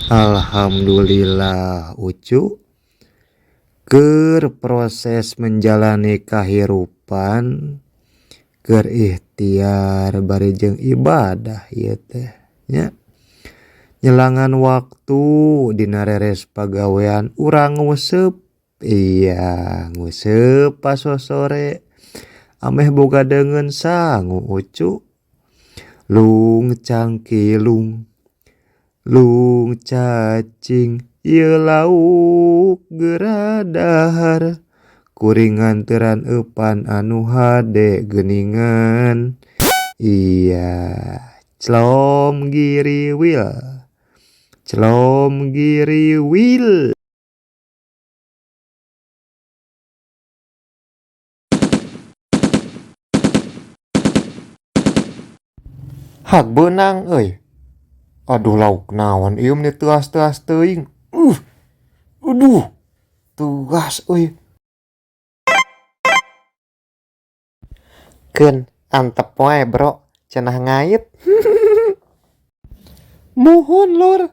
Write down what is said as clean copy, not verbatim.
Alhamdulillah Ucu keur proses menjalani kahirupan keur ikhtiar bari jeung ibadah ieu teh nya nyelangan waktu dina reres pagawean urang nguseup iya nguseup pasosore ameh boga deungeun sangu Ucu lung cangkilung lung cacing ieu lauk geura dahar kuring nganteran eupan anu hade geuningan iya celom giriwil celom giriwil. Hak beunang euy. Aduh lauk naon ieu meni teuas-teuas teuing. Aduh teuas euy. Keun antep wae bro cenah ngait. Muhun lur.